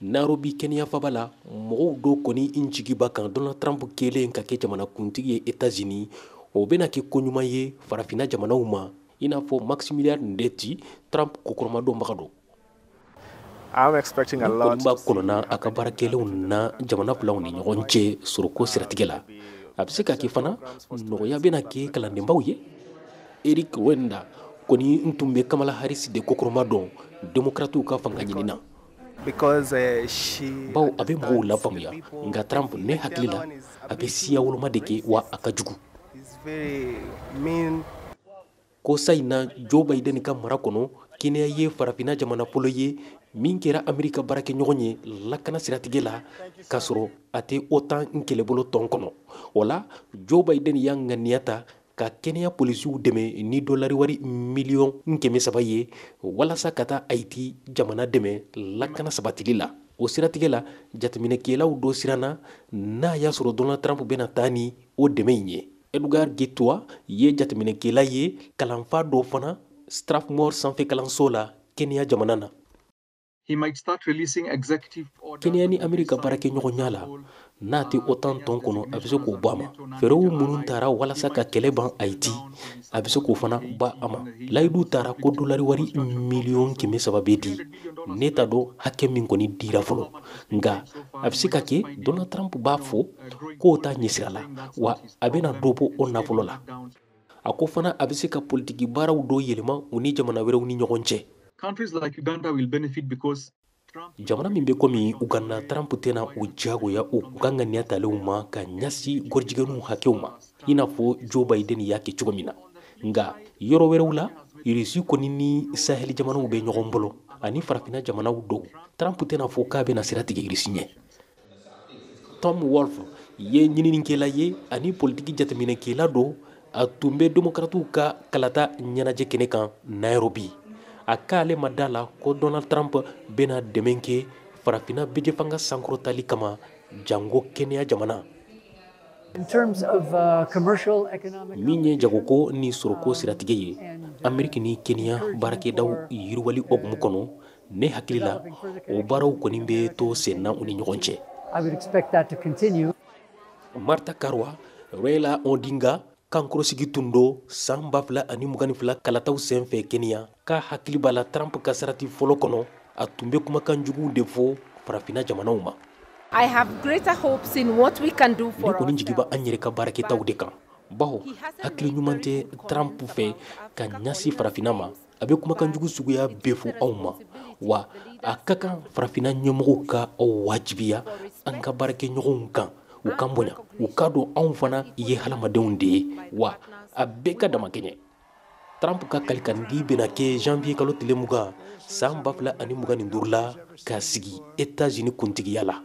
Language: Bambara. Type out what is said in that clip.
Nairobi Kenya faba la, mɔgɔw dɔw kɔni jigi b'a kan Donald Trump kɛlen ka kɛ jamanakuntigi ye États-Unis, o bɛna kɛ koɲuman ye farafinna jamanaw ma, i n'a fɔ Maximilian Ndeti, Trump kokɔrɔmadonbaga don. I'm expecting a lot. Kɔni b'a kɔnɔna a ka baarakɛlenw na jamana filaw ni ɲɔgɔn cɛ sɔrɔko siratigɛ la. A bɛ se ka kɛ fana nɔgɔya bɛna kɛ kalandenbaw ye. Eric Wenda kɔni n tun bɛ Kamala Harris de kokɔrɔma dɔn Démocratew ka fanga ɲini na. Because she Bawo a bɛ mɔgɔw lafaamuya, nka Trump, ne hakili la, a bɛ siya woloma de kɛ, wa a ka jugu. Is very mean. Ko sa in na, Joe Biden ka mara kɔnɔ, Kenya ye farafinna jamana fɔlɔ ye min kɛra Amerika baarakɛɲɔgɔn ye lakana siratigɛ la, k'a sɔrɔ a tɛ OTAN kɛlɛbolo tɔn kɔnɔ. O la, Joe Biden y'a ŋaniya ta ka kɛnɛya polisiw dɛmɛ ni dolari wari miliyɔn 300 ye walasa ka taa Haiti jamana dɛmɛ lakana sabatili la. O siratigɛ la, jateminɛkɛlaw dɔ siranna n'a y'a sɔrɔ Donald Trump bɛna taa ni o dɛmɛ in ye. Edgar Gitwa ye jateminɛkɛla ye, kalanfa dɔ fana Strathmore sanfɛ kalanso la Kenya jamana na. Kenya ni Amerika baarakɛɲɔgɔnya la, n'a tɛ OTAN tɔn kɔnɔ, a bɛ se k'o bɔ a ma. Fɛɛrɛw minnu taara walasa ka kɛlɛ ban Haiti, a bɛ se k'o fana ba a ma. Layidu taara ko dolari wari miliyɔn 300 bɛ di. Ne t'a dɔn hakɛ min kɔni dira fɔlɔ, nka a bɛ se ka kɛ Donald Trump b'a fɔ k'o t'a ɲɛsira la, wa a bɛna dɔ bɔ o nafolo la. A ko fana a bɛ se ka politiki baaraw dɔ yɛlɛma u ni jamana wɛrɛw ni ɲɔgɔn cɛ. Jamana min bɛ komi Uganda, Trump tɛna o diyagoya u ka ŋaniya talenw ma ka ɲɛsin gɔrijigɛninw hakɛw ma, i n'a fɔ Joe Biden y'a kɛ cogo min na. Nka yɔrɔ wɛrɛw la, Irisi kɔni ni Sahel jamanaw bɛ ɲɔgɔn bolo ani farafinna jamanaw dɔw, Trump tɛna fɔ k'a bɛna sira tigɛ Irisi ɲɛ. Tom Wolf ye ɲininikɛla ye ani politiki jateminɛkɛla don. A tun bɛ Démocratew ka kalata ɲɛnajɛ kɛnɛ kan Nairobi. A k'ale ma da la ko Donald Trump bɛna dɛmɛ kɛ farafinna bɛjɛfanga sankɔrɔtali kama, jango Kenya jamana. Min ye jagoko ni sɔrɔko siratigɛ ye, Ameriki ni Kenya baarakɛdaw yiriwali hokumu kɔnɔ, ne hakili la, o baaraw kɔni bɛ to sen na u ni ɲɔgɔn cɛ. Marta Karwa, Raila Odinga kankɔrɔsigi tun don san 2022 kalataw senfɛ Kenya, k'a hakili b'a la, Trump ka sarati fɔlɔ kɔnɔ, a tun bɛ kumakan juguw de fɔ farafinna jamanaw ma. I have greater hopes in what we can do for Ne kɔni jigi bɛ an yɛrɛ ka baarakɛtaw de kan, bawo hakili ɲuman tɛ Trump fɛ ka ɲɛsin farafinna ma. A bɛ kumakan jugu suguya bɛɛ fɔ anw ma, wa a ka kan farafinna ɲɛmɔgɔw ka aw wajibiya an ka baarakɛɲɔgɔnw kan, u kan bonya, u k'a dɔn anw fana ye hadamadenw de ye, wa a bɛɛ ka damakɛɲɛ. Trump ka kalikandi bɛna kɛ janvier kalo tile 20 san 2025 la, ka sigi États-Unis kuntigiya la.